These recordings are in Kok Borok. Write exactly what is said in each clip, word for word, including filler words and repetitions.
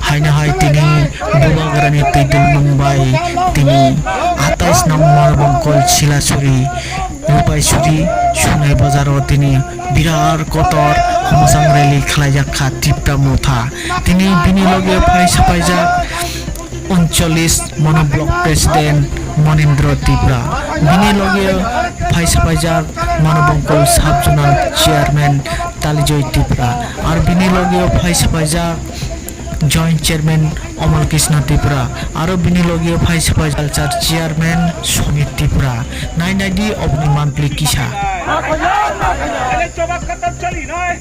Haino hai tini Bubagrani twi tongmung bai tini atais nong Malbongkol Silasuri Rupaisuri Sunai Bazaro tini birar kotor homosang rally khlaijak kha Tipra Motha. Tini bini loge phai sapaijak uncholish Mono Block President Monindra Tipra. Bini loge phai sapaijak Mono Bongkol Sub Zonal Chairman Talijoy Tipra. Ar bini loge phai sapaijak Joint Chairman Omol Krishna Tipra. Aro bini loge phai sapaijak Culture Chairman Sumit Tipra. Nai nai di oboni monthly kisa. Chobak katar choli nai.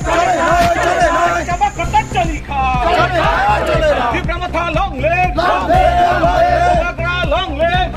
Chobak katar choli kha. Tipra Motha long live. Bubagra long live.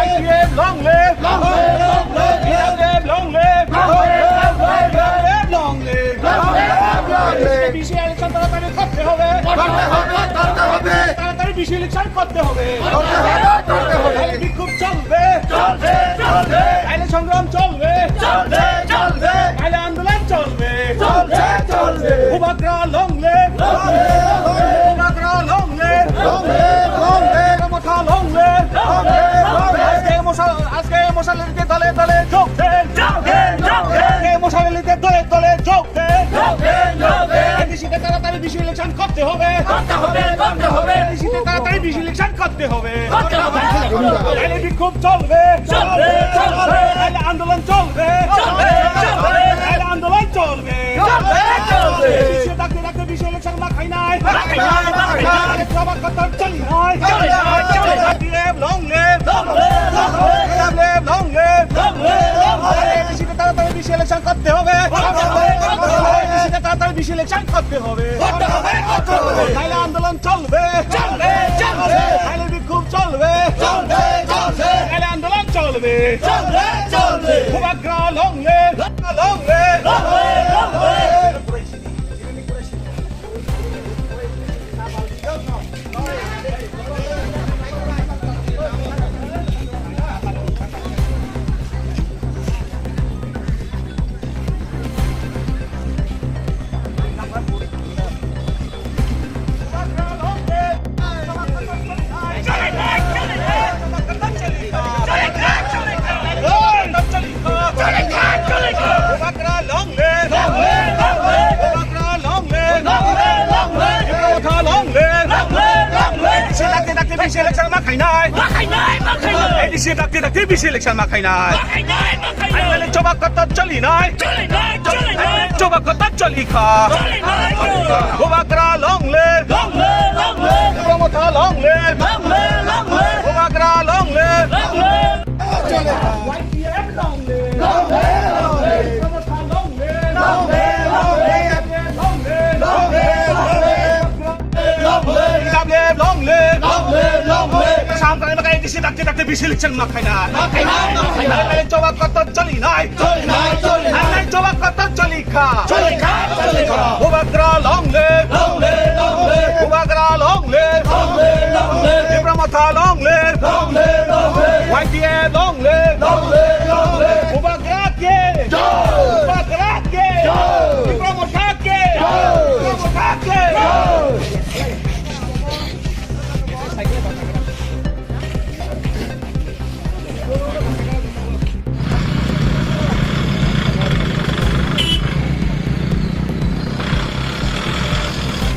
Y T F long live. Long live, long live. Long live, long live. Long live, long live. Long live, long live. Long live, long live. BC election তাড়াতাড়ি করতে হবে। করতে হবে, করতে হবে। তাড়াতাড়ি BC election করতে হবে। করতে হবে, করতে হবে। তাহলে বিক্ষোভ চলবে। চলবে, চলবে। তাহলে সংগ্রাম চলবে। চলবে, চলবে। তাহলে আন্দোলন চলবে। চলবে, চলবে। বুবাগ্রা long live। Long live, long live। বুবাগ্রা long live। Long live, long live। মশা long live। Long live, long live। আজকে মশা, আজকে মশাল র‍্যালিতে দলে দলে যোগ দেন। যোগ দেন, যোগ দেন। আজকে মশাল র‍্যালিতে দলে দলে যোগ দেন। যোগ দেন, যোগ দেন। এডিসিতে তাড়াতাড়ি বিসি ইলেকশন করতে হবে। করতে হবে, করতে হবে। এডিসিতে তাড়াতাড়ি বিসি ইলেকশন করতে হবে। করতে হবে, করতে হবে। তাহলে বিক্ষোভ চলবে। চলবে, চলবে। তাহলে আন্দোলন চলবে। চলবে, চলবে। তাহলে আন্দোলন চলবে। চলবে, চলবে। এডিসি ডাকতে ডাকতে বিসি ইলেকশন মাখাই নাই। মাখাই নাই, মাখাই নাই। জবাব কত চলি নাই। চলি নাই, চলি নাই। BM long live। Long live, long live। BM long live। Long live, long live। এডিসিতে তাড়াতাড়ি বিসি ইলেকশন করতে হবে। করতে হবে, করতে হবে। এডিসিতে তাড়াতাড়ি বিসি ইলেকশন করতে হবে। করতে হবে, করতে হবে। তাহলে আন্দোলন চলবে। চলবে, চলবে। তাহলে বিক্ষোভ চলবে। চলবে, চলবে। তাহলে আন্দোলন চলবে। চলবে, চলবে। বুবাগ্রা long live। Long live, long live। Selection ma khainai. Ma khainai, ma khainai. A D C dakti dakti bisi election ma khainai. Ma khainai, ma khainai. Ani mane choba kotor choli nai. Choli nai, choli nai. Choba kotor choli kha. Choli nai, choli nai. Bubagra long live. Long live, long live. Tipra Motha long live. Long live, long live. Bubagra long live. Long live. Y T F long live. Long live, long live. Tipra Motha long live. Long live, long live. Long live, long live. Long live, long live. Long live, long live. Samtang ma kai disi dakti dakti bisi election ma khainai. Ma khainai, ma khainai. Ani mane choba kotor choli nai. Choli nai, choli nai. Ani mane choba kotor choli kha. Choli kha, choli kha. Bubagra long live. Long live, long live. Bubagra long live. Long live, long live. Tipra Motha long live. Long live, long live. Y T F long live. Long live.